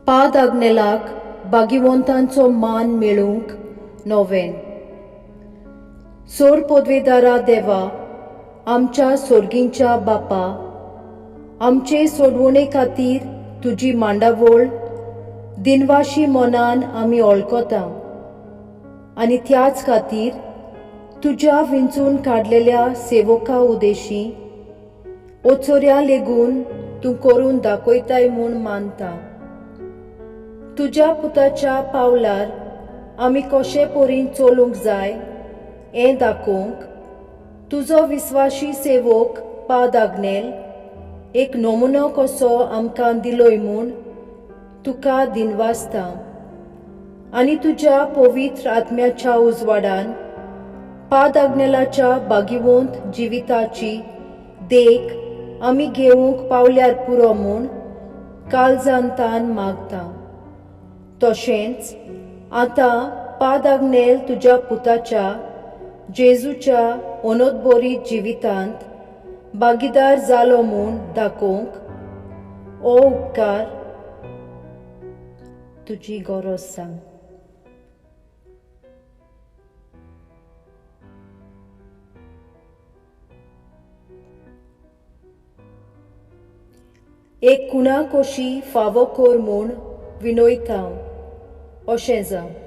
पाद आग्नेलाक भाग्यवंतांचो मान मेळूंक नोवेन. सोड पदवेदारा देवा, आमच्या सोर्गींच्या बापा, आमचे सोडवणे खातीर तुजी मांडावळ दिनवाशी मनान आमी वळखता आनी त्याच खातीर तुज्या विंचून काडलेल्या सेवका उदेशी ओचोऱ्या लेगून तूं करून दाखयताय म्हूण मानता. तुज्या पुताच्या पावलार आमी कशे परीन चलूंक जाय हें दाखोवंक तुजो विस्वाशी सेवक पाद आग्नेल एक नमुनो कसो आमकां दिलोय म्हूण तुका दिनवासता आनी तुज्या पवित्र आत्म्याच्या उजवाडान पाद आग्नेलाच्या भाग्यवंत जिविताची देख आमी घेवंक पावल्यार पुरो म्हूण काळजान तान मागता. तशेंच आतां पाद आग्नेल तुज्या पुताच्या जेजूच्या अनोदबोरीत जिवितांत भागीदार जालो म्हूण दाखोवंक हो उपकार तुजी गरज सांग. एक कुणा कशी फावो कर म्हूण विनयता अशें जावं.